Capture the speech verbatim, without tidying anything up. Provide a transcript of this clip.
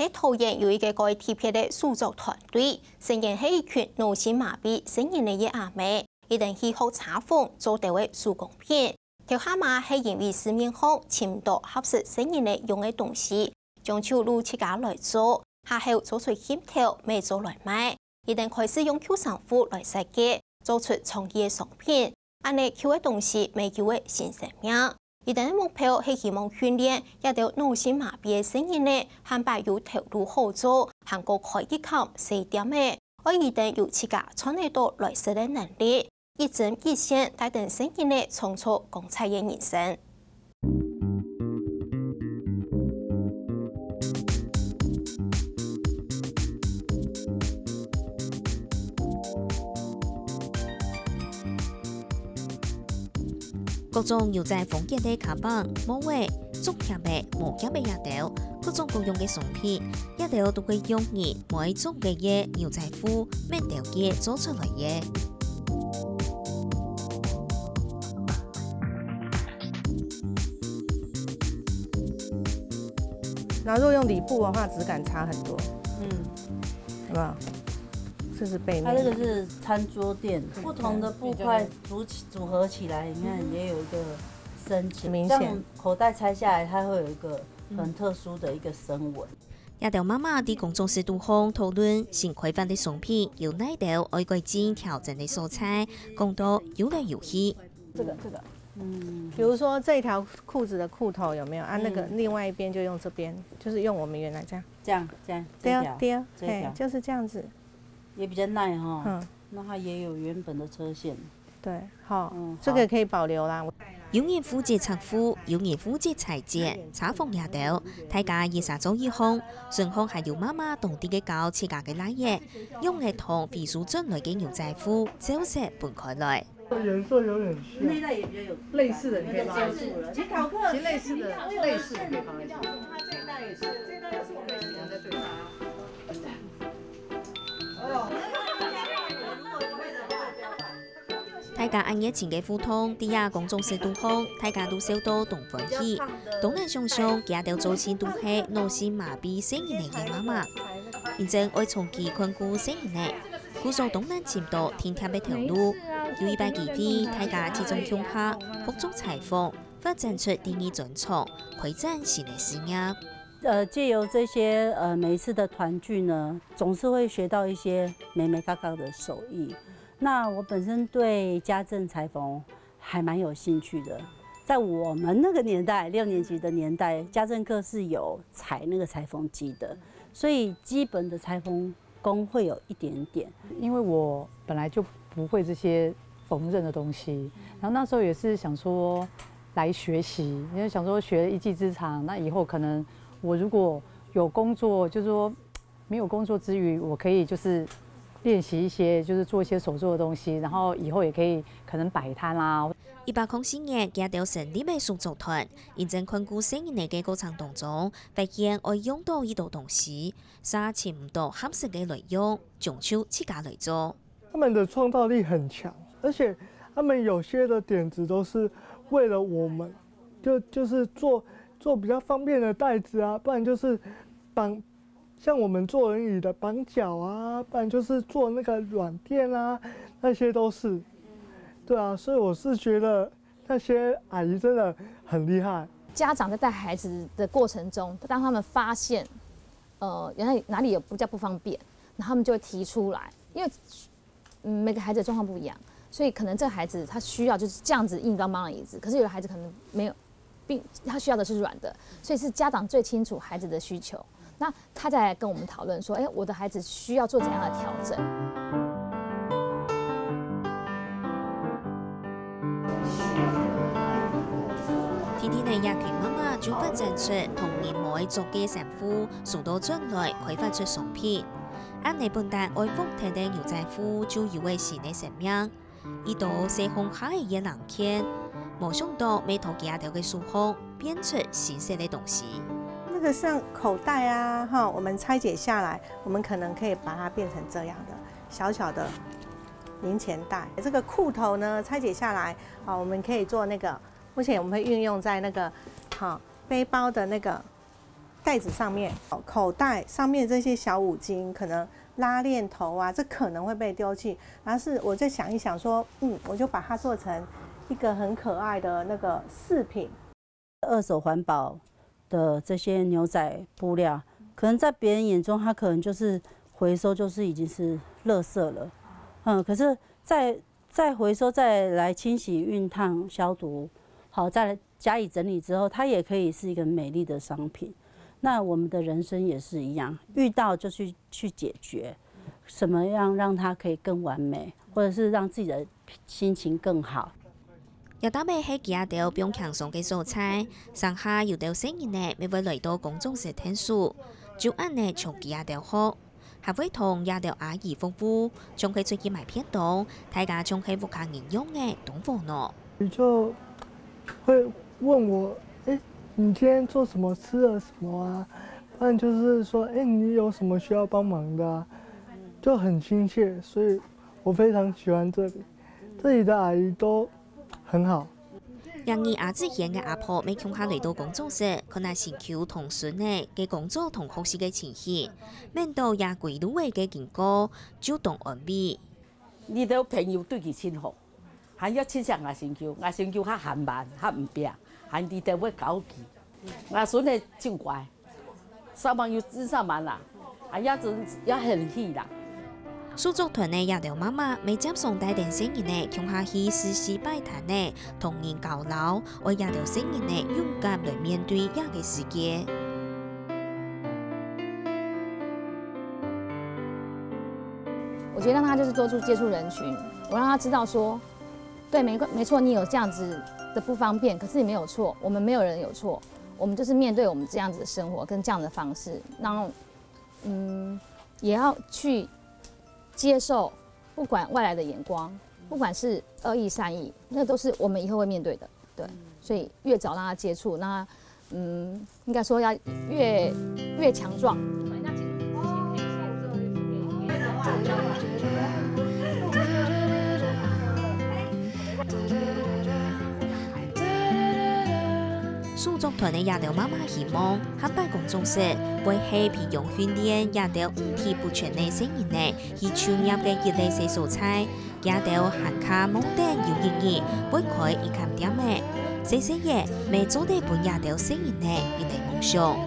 在桃園有一個蓋特別个手作團隊，成員係一群腦性麻痺成人个阿姆，佢等去學裁縫做兜个手工品。頭下嘛係因為市面上尋毋到合適成人个用个東西，將就摎自家來做，下後做出興頭，買做來賣。佢等開始用舊衫褲來設計，做出創意个商品。 恁呢舊个東西乜有个新生命。佢等个目標係希望訓練這兜腦性麻痺个成人呢，還擺有頭路好做，還過開一間細店仔，愛佢等有自家賺得到來食个能力，一針一線帶等成人呢創造光彩个人生。 各種牛仔風格个卡邦、帽仔、竹夾仔、無夾仔這兜，各種各樣个商品，這兜都係用人每種个个牛仔褲、棉兜結做出來个。 然後如果用裡布的話，質感差很多，嗯，有沒有？這是背面。它這個是餐桌垫，不同的布塊組起組合起來，你看也有一個深淺，明顯。這樣口袋拆下來，它會有一個很特殊的一個深紋。這兜媽媽在工作室肚項討論新開發个商品有哪兜愛改進調整个所在，講到有來有去。 這個這個，嗯，比如說這條褲子的褲頭有沒有啊？那個另外一邊就用這邊，就是用我們原來這樣。這樣這樣，對啊對啊，嘿，就是這樣子。也比較耐哈，嗯，那它也有原本的車線。對，好，嗯，這個可以保留啦。有人負責裁褲，有人負責裁剪、裁縫這兜，大家一儕做一項，順後還有媽媽當地个教自家个倈仔，用个同回收轉來个牛仔褲，照色分開來。 顏色有點像，內袋也比較有質感，類似的，你可以放在一起。其實類似的，類似的可以放在一起。它這一袋也是，這一袋又是我們以前的對話。大家恁熱情个互動，在這工作室肚項，大家都笑到當歡喜。當難想像，佢兜做盡都係腦性麻痺細人仔个媽媽，認真愛長期看顧細人仔。 故所當難尋到定貼个頭路。有一擺機會，大家集中共下，合作裁縫，發展出第二專長，開展新个事業。呃，藉由這些，呃，每一次的團聚呢，總是會學到一些眉眉角角的手藝。那我本身對家政裁縫還蠻有興趣的。在我們那個年代，六年級的年代，家政課是有裁那個裁縫機的，所以基本的裁縫工會有一點點。因為我本來就不會這些縫紉的東西，然後那時候也是想說來學習，因為想說學了一技之長，那以後可能我如果有工作，就是說沒有工作之餘，我可以就是練習一些，就是做一些手作的東西，然後以後也可以可能擺攤啦。一百空四年，佢兜成立个手作團，認真看顧細人仔个過程當中，發現愛用到一兜東西，煞尋毋到合適个來用，將就自家來做。他們的創造力很強，而且他們有些的點子都是為了我們，就就是做做比較方便的袋子啊，不然就是绑像我們坐輪椅的绑腳啊，不然就是做那個軟墊啊，那些都是，對啊，所以我是覺得那些阿姨真的很厲害。家長在帶孩子的過程中，當他們發現，呃，原來哪裡有比較不方便，那他們就會提出來，因為，嗯，每個孩子的狀況不一樣，所以可能這個孩子他需要就是這樣子硬邦邦的椅子，可是有的孩子可能沒有，並他需要的是軟的，所以是家長最清楚孩子的需求。那他再來跟我們討論說，哎，我的孩子需要做怎樣的調整？天天个亞群媽媽就發展出同人無愛做个衫褲，收到轉來開發出商品。恁呢本旦愛放忒个牛仔褲就有了新个生命。 一到細風下个冷天，無想到乜在佢兜个手項變出新式个東西。那個像口袋啊，哈，我們拆解下來，我們可能可以把它變成這樣的小小的零錢袋。這個褲頭呢，拆解下來，啊，我們可以做那個，目前我們會運用在那個，哈，背包的那個袋子上面、口袋上面这些小五金，可能拉链头啊，这可能会被丢弃。然后是我再想一想说，嗯，我就把它做成一个很可爱的那个饰品。二手环保的这些牛仔布料，可能在别人眼中，它可能就是回收，就是已经是垃圾了。嗯，可是再再回收，再来清洗、熨烫、消毒，好，再来加以整理之后，它也可以是一个美丽的商品。那我们的人生也是一样，遇到就去去解决，什么样让它可以更完美，或者是让自己的心情更好。這搭仔係佢兜放輕鬆个所在，成下有兜細人仔乜會來到工作室𢯭手，就恁仔從佢兜學，還會同這兜阿姨服務，像係出去買便當，大家像係屋下人樣仔當和樂。你就会问我，哎，你今天做什么？吃了什么啊？不然就是说，哎，你有什么需要帮忙的啊？就很亲切，所以我非常喜欢这里。这里的阿姨都很好。兩人阿姊牽个阿婆乜共下來到工作室，看阿新舅同孫仔个工作同學習个情形，愐到這歸路仔个經過，就當安慰。你兜朋友對佢真好，還要親像阿新舅，阿新舅較頇顢，較毋拚，還你兜會教佢。阿孫仔真乖，上班又真上班啦，啊，也真也很氣啦。 手作團个這兜媽媽乜接常帶等細人仔共下去市西擺攤仔，同人交流，愛這兜細人仔勇敢來面對這个世界。我觉得让他就是多去接触人群，我让他知道说，对，没没错，你有这样子的不方便，可是你没有错，我们没有人有错，我们就是面对我们这样子的生活跟这样的方式，然后嗯，也要去接受，不管外来的眼光，不管是恶意善意，那都是我们以后会面对的。对，所以越早让他接触，那嗯，应该说要越越强壮。手作團个這兜媽媽希望，下擺工作室會係培養訓練這兜五體不全个細人仔去就業个一个細所在。這兜還較望等有一日會開一間店仔，細細仔乜做得分這兜細人仔一个夢想。